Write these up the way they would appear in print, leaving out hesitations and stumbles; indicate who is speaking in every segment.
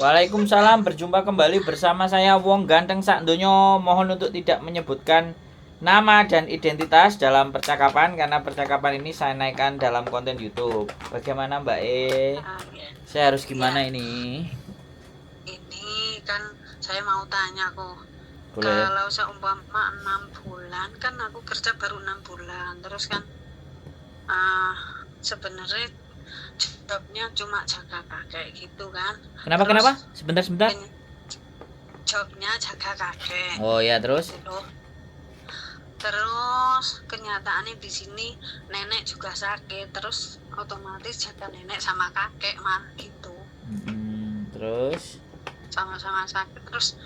Speaker 1: Waalaikumsalam, berjumpa kembali bersama saya Wong Ganteng Sak Donyo. Mohon untuk tidak menyebutkan nama dan identitas dalam percakapan karena percakapan ini saya naikkan dalam konten YouTube. Bagaimana, Mbak E?
Speaker 2: Ah, ya.
Speaker 1: Saya harus gimana ini?
Speaker 2: Ini kan saya mau tanya kok.
Speaker 1: Boleh.
Speaker 2: Kalau seumpama 6 bulan kan aku kerja baru 6 bulan, terus kan sebenarnya jobnya cuma jaga kakek gitu kan.
Speaker 1: Kenapa,
Speaker 2: Terus
Speaker 1: kenapa? Sebentar, sebentar.
Speaker 2: Jobnya jaga kakek.
Speaker 1: Oh ya, terus?
Speaker 2: Gitu. Terus kenyataannya di sini nenek juga sakit, terus otomatis jaga nenek sama kakek mah gitu.
Speaker 1: Terus?
Speaker 2: Sama-sama sakit, terus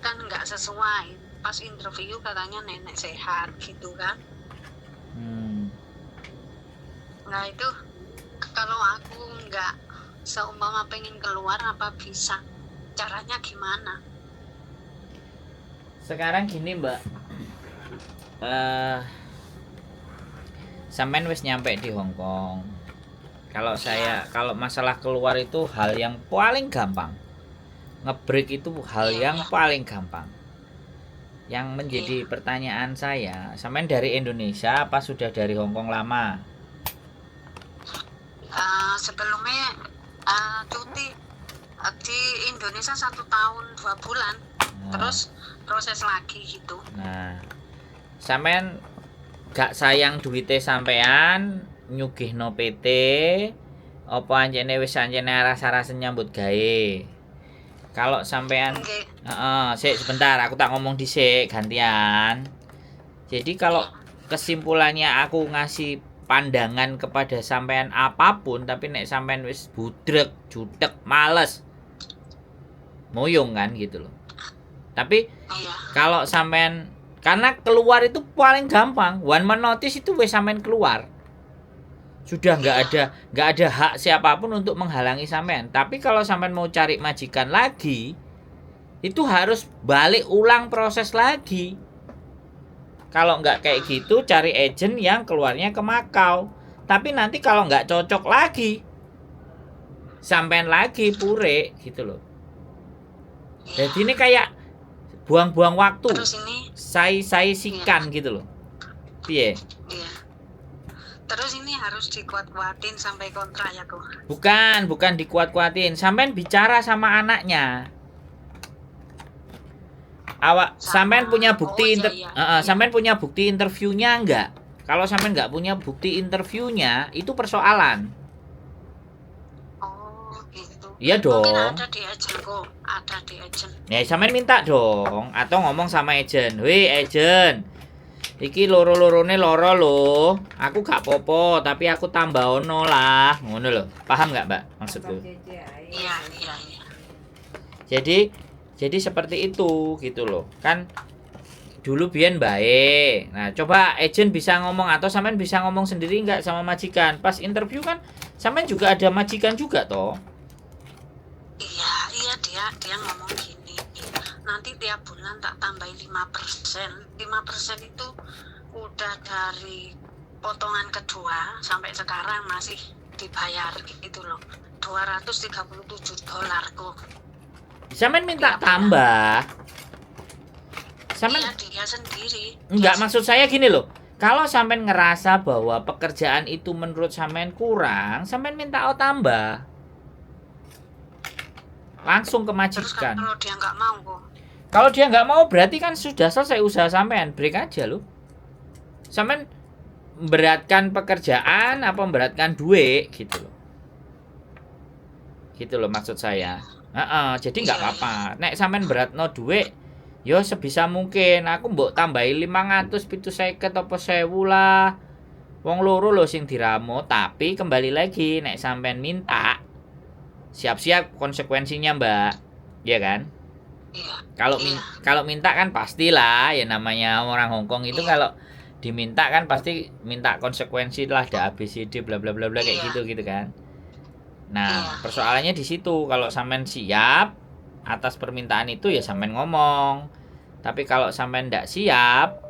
Speaker 2: kan nggak sesuai pas interview katanya nenek sehat gitu kan. Nah, itu kalau aku nggak seumpama pengen keluar apa bisa, caranya gimana?
Speaker 1: Sekarang gini, Mbak. Sampean wis nyampe di Hong Kong. Kalau saya, kalau masalah keluar itu hal yang paling gampang. Ngebreak itu hal yang paling gampang. Yang menjadi pertanyaan saya, sampean dari Indonesia apa sudah dari Hong Kong lama?
Speaker 2: Sebelumnya cuti di Indonesia 1 tahun 2 bulan, terus proses lagi gitu.
Speaker 1: Nah, sampean gak sayang duite sampean nyugihno PT apa ancene wis ancene rasa-rasa nyambut gawe? Kalau sampean heeh, sik sebentar, aku tak ngomong dhisik gantian. Jadi kalau kesimpulannya aku ngasih pandangan kepada sampean apapun, tapi nek sampean wis budrek, judek, males, moyong kan gitu loh. Tapi kalau sampean, karena keluar itu paling gampang, one man notice itu wis sampean keluar. Sudah nggak ada hak siapapun untuk menghalangi sampean. Tapi kalau sampean mau cari majikan lagi, itu harus balik ulang proses lagi. Kalau nggak kayak gitu, cari agent yang keluarnya ke Makau. Tapi nanti kalau nggak cocok lagi, sampean lagi pure gitu loh. Jadi ini kayak buang-buang waktu.
Speaker 2: Terus ini
Speaker 1: Sai-sai sikan gitu loh. Piye?
Speaker 2: Iya. Terus ini harus dikuat-kuatin sampai kontrak ya kok?
Speaker 1: Bukan, bukan dikuat-kuatin. Sampean bicara sama anaknya. Awak
Speaker 2: Sama.
Speaker 1: Sampean punya bukti
Speaker 2: Oh, iya, iya.
Speaker 1: Heeh, sampean punya bukti interviewnya enggak? Kalau sampean nggak punya bukti interviewnya, itu persoalan.
Speaker 2: Oh, gitu.
Speaker 1: Iya
Speaker 2: Mungkin
Speaker 1: dong.
Speaker 2: ada di agent kok, ada di agent.
Speaker 1: Ya, sampean minta dong atau ngomong sama agent. "Wih, agent. Iki loro-lorone loro lho. Aku gak popo, tapi aku tambah ono lah." Ngono lho. Paham nggak, Mbak, maksudku?
Speaker 2: Iya.
Speaker 1: Jadi seperti itu gitu loh. Kan dulu biyen baik. Nah, coba agent bisa ngomong atau sampean bisa ngomong sendiri nggak sama majikan? Pas interview kan sampean juga ada majikan juga toh.
Speaker 2: Iya, dia dia ngomong gini. Nanti tiap bulan tak tambahin 5%. 5% itu udah dari potongan kedua sampai sekarang masih dibayar gitu loh. 237 dolar kok.
Speaker 1: Sampean minta tambah. Sampean
Speaker 2: Iya, dia sendiri.
Speaker 1: Enggak,
Speaker 2: Dia
Speaker 1: maksud saya gini loh. Kalau sampean ngerasa bahwa pekerjaan itu menurut sampean kurang, sampean minta oh tambah. Langsung ke
Speaker 2: Terus
Speaker 1: majikan.
Speaker 2: kalau dia nggak mau kok?
Speaker 1: Kalau dia nggak mau, berarti kan sudah selesai usaha sampean, break aja loh. Sampean memberatkan pekerjaan apa memberatkan duit gitu loh. Gitu loh maksud saya. Heeh, jadi nggak apa-apa. Nek sampean beratno duit, yo sebisa mungkin aku mbok tambahi 500, 750 apa 1000 lah. Wong loro lho sing diramu, tapi kembali lagi nek sampean minta, siap-siap konsekuensinya, Mbak. Iya kan?
Speaker 2: Iya.
Speaker 1: Kalau kalau minta kan pastilah ya, namanya orang Hong Kong itu kalau diminta kan pasti minta konsekuensi lah, ada A B C D bla bla bla bla kayak gitu gitu kan. Nah, persoalannya di situ, kalau sampean siap atas permintaan itu ya sampean ngomong. Tapi kalau sampean ndak siap,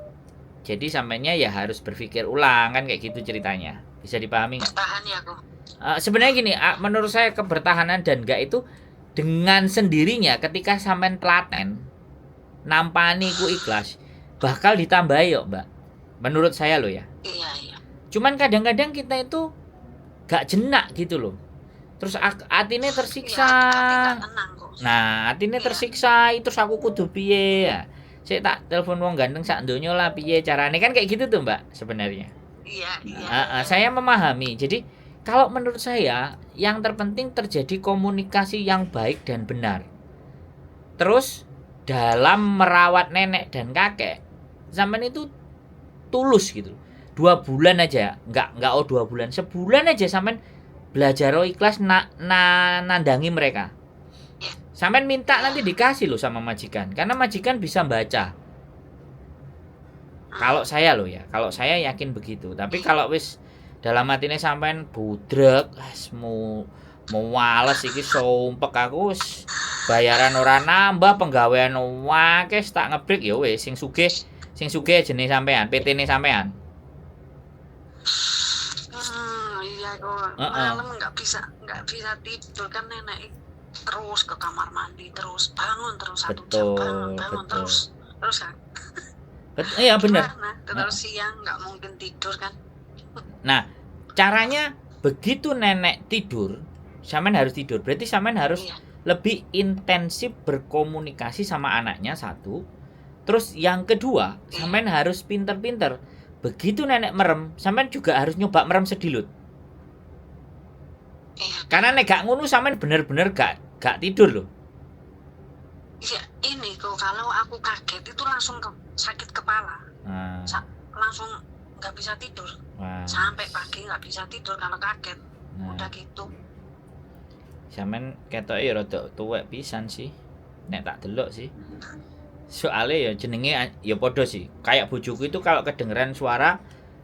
Speaker 1: jadi sampeannya ya harus berpikir ulang kan kayak gitu ceritanya. Bisa dipahami nggak?
Speaker 2: Bertahan ya kok.
Speaker 1: Sebenarnya gini, menurut saya kebertahanan dan enggak itu Dengan sendirinya ketika sampean telaten nampani ku ikhlas, bakal ditambahi yo, Mbak. Menurut saya loh ya.
Speaker 2: Iya.
Speaker 1: Cuman kadang-kadang kita itu gak jenak gitu loh. Terus atine tersiksa.
Speaker 2: Iya, hati nggak tenang kok.
Speaker 1: Nah, atine tersiksa, terus aku kudu piye ya? Saya tak telepon wong ganteng sak donya lah, piye carane, kan kayak gitu tuh, Mbak, sebenarnya.
Speaker 2: Iya.
Speaker 1: Ah, saya memahami. Jadi kalau menurut saya yang terpenting terjadi komunikasi yang baik dan benar. Terus dalam merawat nenek dan kakek, sampean itu tulus gitu. 2 bulan aja, nggak oh 2 bulan, sebulan aja sampean belajar oh ikhlas na nandangi mereka. Sampean minta nanti dikasih loh sama majikan, karena majikan bisa baca. Kalau saya loh ya, kalau saya yakin begitu. Tapi kalau wis dalam hatine sampean budrek, mau males iki, sumpek aku wis, bayaran ora nambah, penggawean akeh, tak ngebreak, ya wis, sing sugih jenis sampean, PT-ne sampean.
Speaker 2: Iya kok. Malam nggak bisa tidur kan, nenek terus ke kamar mandi, terus bangun terus satu jam, bangun bangun terus terus kan.
Speaker 1: Iya bener.
Speaker 2: Gimana? Terus siang nggak mungkin tidur kan.
Speaker 1: Nah, caranya begitu nenek tidur, sampean harus tidur. Berarti sampean harus lebih intensif berkomunikasi sama anaknya satu. Terus yang kedua, sampean harus pinter-pinter. Begitu nenek merem, sampean juga harus nyoba merem sedilut. Karena nek gak ngono sampean bener-bener gak tidur loh.
Speaker 2: Iya, ini kok kalau aku kaget itu langsung sakit kepala.
Speaker 1: Nah,
Speaker 2: Langsung nggak bisa tidur.
Speaker 1: Wah.
Speaker 2: Sampai pagi nggak bisa tidur kalau kaget.
Speaker 1: Nah,
Speaker 2: Udah gitu.
Speaker 1: Sampean ketoke ya rada tuwek pisan sih. Nek tak delok sih. Soalnya ya jenenge ya padha sih. Kayak bojoku itu kalau kedengeran suara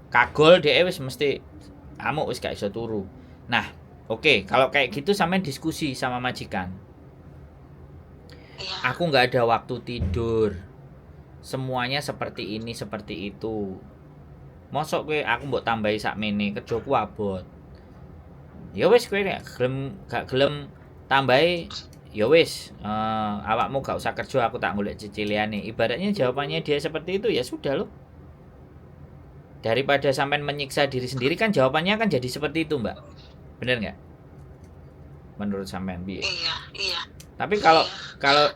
Speaker 1: kagol dhek wis mesti amuk, wis gak iso turu. Nah, oke, kalau kayak gitu sampean diskusi sama majikan. Aku nggak ada waktu tidur. Semuanya seperti ini, seperti itu. Mosok kowe aku mbok tambahi sakmene, kerjaku abot. Ya wis, kowe nek gelem gak gelem tambahi ya wis, awakmu gak usah kerja, aku tak golek ciciliane. Ibaratnya jawabannya dia seperti itu, ya sudah loh. Daripada sampean menyiksa diri sendiri kan jawabannya kan jadi seperti itu, Mbak. Bener nggak? Menurut sampean piye?
Speaker 2: Iya.
Speaker 1: Tapi kalau kalau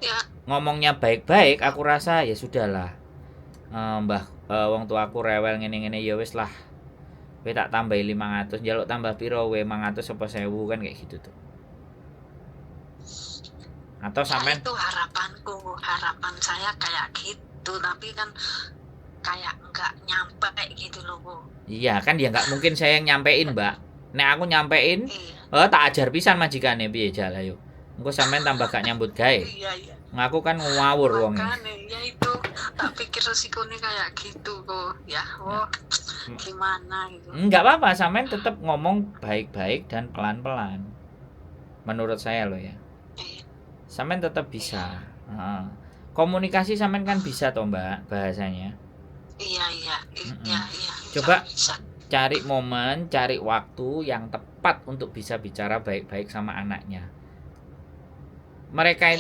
Speaker 1: ngomongnya baik-baik, aku rasa ya sudahlah. Mbah, wong tuaku rewel ngene-ngene, ya wis lah. Kowe tak tambahi 500, njaluk tambah piro kowe, 500 apa 1000, kan kayak gitu tuh. Atau
Speaker 2: Ya,
Speaker 1: sampean
Speaker 2: itu harapanku, harapan saya kayak gitu, tapi kan kayak nggak nyampe gitu loh, Bu.
Speaker 1: Iya kan ya nggak mungkin saya yang nyampein, Mbak. Nek aku nyampein,
Speaker 2: Iya.
Speaker 1: oh tak ajar pisan majikane, piye jal ayo. Engko sampean tambah gak nyambut gawe.
Speaker 2: Iya.
Speaker 1: Ngaku kan ngawur wong.
Speaker 2: Makanya ya itu tak pikir resikonya kayak gitu kok. Ya, wah, gimana gitu.
Speaker 1: Enggak apa-apa, sampean tetap ngomong baik-baik dan pelan-pelan. Menurut saya loh ya. Sampean tetap bisa. Heeh. Komunikasi sampean kan bisa toh, Mbak, bahasanya.
Speaker 2: Iya.
Speaker 1: Coba
Speaker 2: Bisa.
Speaker 1: cari momen, cari waktu yang tepat untuk bisa bicara baik-baik sama anaknya. Mereka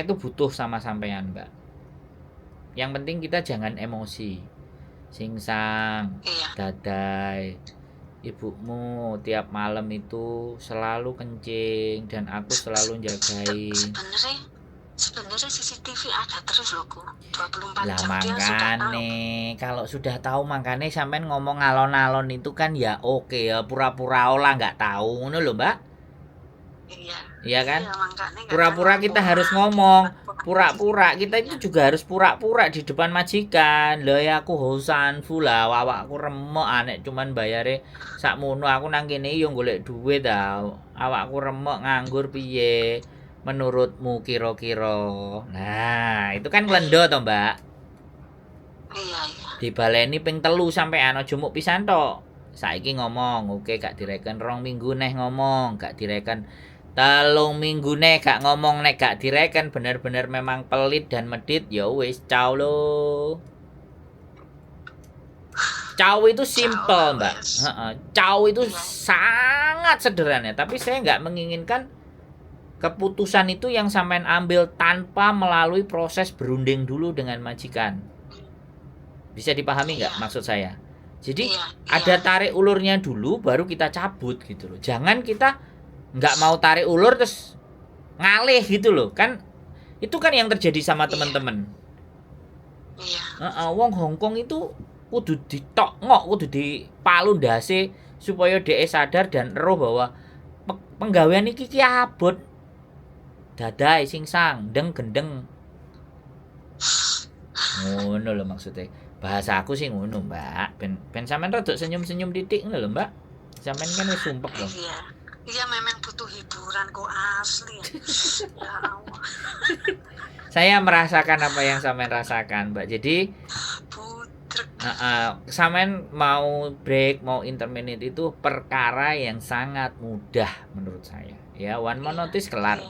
Speaker 1: itu butuh sama sampean, Mbak. Yang penting kita jangan emosi. Singsang, dadai. Ibumu tiap malam itu selalu kencing dan aku selalu jagain.
Speaker 2: Sebenarnya sebenarnya CCTV ada terus loh, Ku. 24
Speaker 1: Lah
Speaker 2: jam dia sudah tahu.
Speaker 1: makane kalau sudah tahu, makane sampean ngomong alon-alon itu kan ya oke ya, pura-pura olah nggak tahu ngono lho, Mbak.
Speaker 2: Iya.
Speaker 1: Iya kan?
Speaker 2: Iya, makanya kadang
Speaker 1: Pura-pura kita harus ngomong, pura-pura kita itu juga harus pura-pura di depan majikan. Lah ya aku hosanfu lah, awakku remuk anek cuman bayare sakmono, aku nang kene yo golek duit ta. Awakku remuk nganggur, piye menurutmu kira-kira? Nah, itu kan klendo toh, Mbak.
Speaker 2: Iya.
Speaker 1: Dibaleni ping 3 sampean, aja muk pisan tok. Saiki ngomong, oke gak direken, 2 minggu neh ngomong, gak direken, 3 minggu neh gak ngomong, nek gak direken bener-bener memang pelit dan medit, ya wis ciao lo. Ciao itu simple,
Speaker 2: Ciao,
Speaker 1: Mbak.
Speaker 2: wes.
Speaker 1: Heeh, ciao itu
Speaker 2: Iya.
Speaker 1: sangat sederhana, tapi saya nggak menginginkan Keputusan itu yang sampean ambil tanpa melalui proses berunding dulu dengan majikan. Bisa dipahami nggak maksud saya? Jadi
Speaker 2: Iya,
Speaker 1: ada tarik ulurnya dulu baru kita cabut gitu loh. Jangan kita nggak mau tarik ulur terus ngalih gitu loh. Kan itu kan yang terjadi sama teman-teman. Heeh, wong Hongkong itu kudu ditokngok, kudu dipalu ndase supaya dhek sadar dan eruh bahwa penggawean iki ki abot. Dadae singsang, deng gendeng. Ngono lho maksudnya. Bahasa aku sih ngono, Mbak. Ben ben sampean rada senyum-senyum titik ngono lho, Mbak. Sampean kan wis sumpek lho.
Speaker 2: Iya. Iya, memang butuh hiburan kok asli. Ya Allah.
Speaker 1: Saya merasakan apa yang sampean rasakan, Mbak. Jadi
Speaker 2: Budrek.
Speaker 1: Sampean mau break, mau interminate itu perkara yang sangat mudah menurut saya. Ya, one month notice kelar.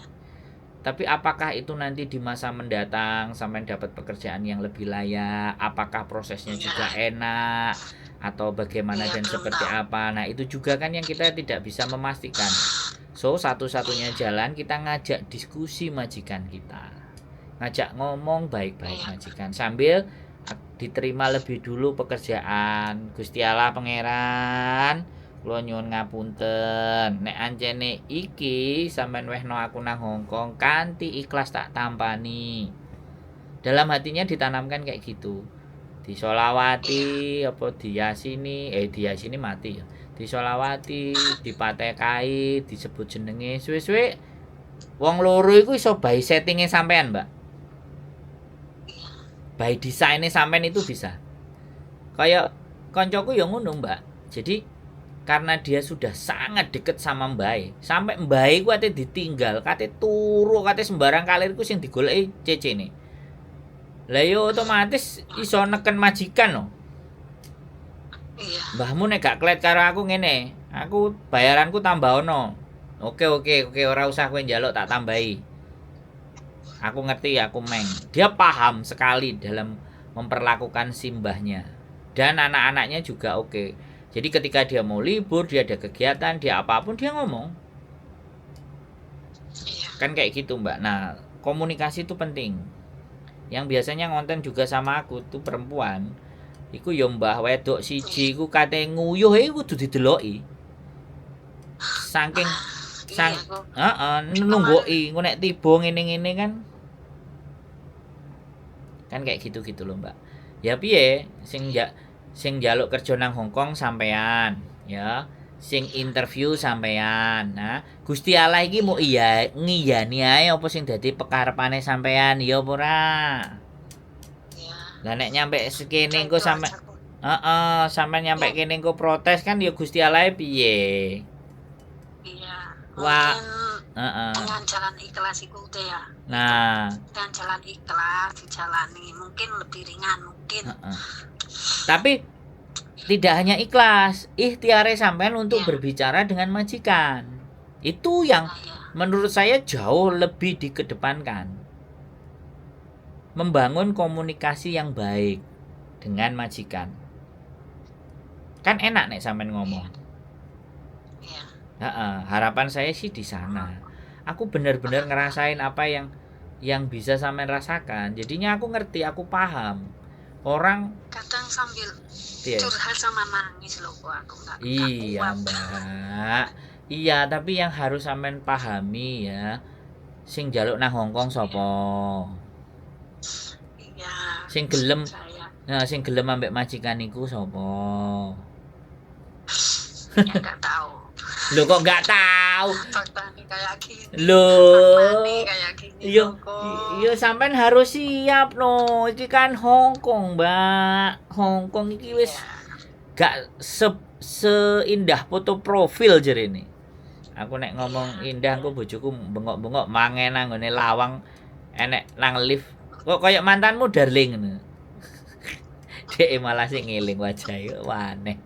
Speaker 1: Tapi apakah itu nanti di masa mendatang sampean dapat pekerjaan yang lebih layak? Apakah prosesnya juga enak atau bagaimana
Speaker 2: Iya,
Speaker 1: dan
Speaker 2: belum
Speaker 1: seperti
Speaker 2: tahu.
Speaker 1: apa? Nah, itu juga kan yang kita tidak bisa memastikan. So, satu-satunya jalan kita ngajak diskusi majikan kita. Ngajak ngomong baik-baik majikan sambil diterima lebih dulu pekerjaan. Gusti Allah Pangeran, kula nyuwun ngapunten. Nek ancene iki sampean wehno aku nang Hongkong kanthi ikhlas tak tampani. Dalam hatinya ditanamkan kayak gitu. Disolawati apa diyasini, diyasini mati ya. Disolawati, dipatekai, disebut jenenge suwe-suwe wong loro iku iso by settinge sampean, Mbak. By desainnya sampean itu bisa. Kayak koncoku ya ngono, Mbak. Jadi karena dia sudah sangat deket sama mbahe, sampai mbahe ku ate ditinggal, kate turu, kate sembarang kalir ku sing digoleki cecene. Lah yo otomatis iso neken majikan no. Mbahmu nek gak klet karo aku ngene, aku bayaranku tambah ono. Oke, ora usah kowe njaluk tak tambahi. Aku ngerti, aku meng. Dia paham sekali dalam memperlakukan simbahnya. Dan anak-anaknya juga oke. Jadi ketika dia mau libur, dia ada kegiatan, dia apapun dia ngomong. Kan kayak gitu, Mbak. Nah, komunikasi itu penting. Yang biasanya ngonten juga sama aku tuh perempuan. Iku yo mbah wedok siji iku kate nguyuh iku kudu dideloki. Saking sang
Speaker 2: Iya kok.
Speaker 1: heeh, nunggoki engko nek tiba ngene-ngene kan. Kan kayak gitu-gitu loh, Mbak. Ya piye sing njaluk kerja nang Hongkong sampean, ya. Sing interview sampean. Nah, Gusti Allah iki mau iya ngiyani ae apa sing dadi pekarepane sampean, ya apa ora?
Speaker 2: Iya.
Speaker 1: Lah nek nyampe sekene
Speaker 2: Udah
Speaker 1: engko
Speaker 2: itu
Speaker 1: sampe
Speaker 2: aja kok.
Speaker 1: heeh, sampe nyampe kene engko protes kan ya Gusti Allah piye?
Speaker 2: Iya.
Speaker 1: Wah.
Speaker 2: Mungkin dengan jalan ikhlas itu udah ya.
Speaker 1: Nah,
Speaker 2: Dengan jalan ikhlas dijalani mungkin lebih ringan mungkin.
Speaker 1: heeh. Tapi tidak hanya ikhlas, ikhtiare sampean untuk berbicara dengan majikan. Itu yang
Speaker 2: Nah, ya.
Speaker 1: menurut saya jauh lebih dikedepankan. Membangun komunikasi yang baik dengan majikan. Kan enak nek sampean ngomong. Heeh, harapan saya sih di sana. Aku benar-benar ngerasain apa yang bisa sampean rasakan. Jadinya aku ngerti, aku paham. Orang
Speaker 2: Kadang sambil
Speaker 1: piye?
Speaker 2: curhat sama nangis loh kok aku nggak
Speaker 1: Iya,
Speaker 2: kuat.
Speaker 1: Mbak. Iya, tapi yang harus sampean pahami ya, sing njaluk nang Hongkong sapa?
Speaker 2: Iya.
Speaker 1: Sing gelem,
Speaker 2: Saya.
Speaker 1: nah, sing gelem ambek majikan iku sapa?
Speaker 2: Ya nggak tahu.
Speaker 1: Lho kok nggak tahu?
Speaker 2: Faktanya kayak gini.
Speaker 1: Loh.
Speaker 2: Faktanya kayak gini
Speaker 1: Iya,
Speaker 2: loh kok.
Speaker 1: iya sampean harus siap no. Iki kan Hong Kong, Mbak. Hong Kong iki wis gak seindah foto profil jerene. Aku nek ngomong indah engko bojoku bengok-bengok mangen nang nggone lawang enek nang lift. Kok koyo mantanmu darling ngono. Dek malah sing ngeling wajahe aneh.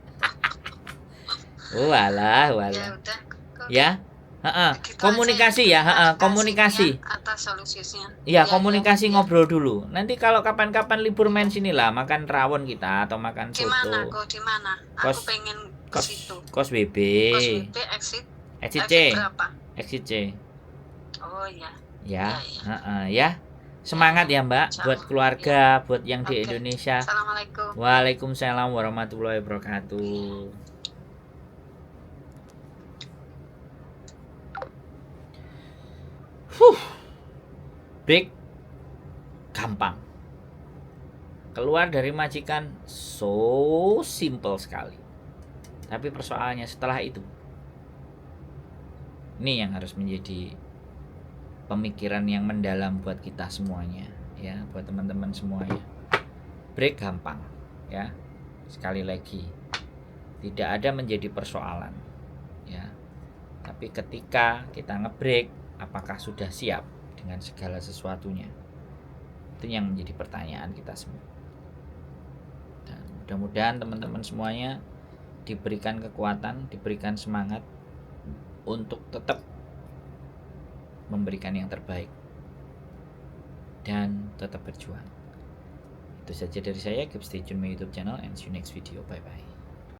Speaker 1: Walah,
Speaker 2: Ya
Speaker 1: walah.
Speaker 2: udah. Kok.
Speaker 1: Ya. Heeh.
Speaker 2: Gitu aja
Speaker 1: Komunikasi ya, heeh, komunikasi.
Speaker 2: Atas solusinya.
Speaker 1: Iya,
Speaker 2: Ya,
Speaker 1: komunikasi
Speaker 2: ya, ya.
Speaker 1: ngobrol dulu. Nanti kalau kapan-kapan libur main sinilah, makan rawon kita atau makan
Speaker 2: Di mana
Speaker 1: soto.
Speaker 2: kok di mana? Aku
Speaker 1: Kos
Speaker 2: pengen ke
Speaker 1: kos
Speaker 2: situ.
Speaker 1: kos WB.
Speaker 2: Kos WB exit
Speaker 1: Exit C.
Speaker 2: exit berapa?
Speaker 1: Exit C.
Speaker 2: Oh iya.
Speaker 1: Ya,
Speaker 2: Iya, iya.
Speaker 1: heeh, ya. Semangat ya Mbak,
Speaker 2: Insya
Speaker 1: buat
Speaker 2: Allah.
Speaker 1: keluarga, buat yang di
Speaker 2: Oke.
Speaker 1: Indonesia.
Speaker 2: Assalamualaikum.
Speaker 1: Waalaikumsalam warahmatullahi wabarakatuh. Huh. Break gampang. Keluar dari majikan so simple sekali. Tapi persoalannya setelah itu, ini yang harus menjadi pemikiran yang mendalam buat kita semuanya, ya, buat teman-teman semuanya. Break gampang, ya. Sekali lagi, tidak ada menjadi persoalan, ya. Tapi ketika kita ngebreak, apakah sudah siap dengan segala sesuatunya? Itu yang menjadi pertanyaan kita semua. Dan mudah-mudahan teman-teman semuanya diberikan kekuatan, diberikan semangat untuk tetap memberikan yang terbaik dan tetap berjuang. Itu saja dari saya. Keep stay tune my YouTube channel and see you next video. Bye bye.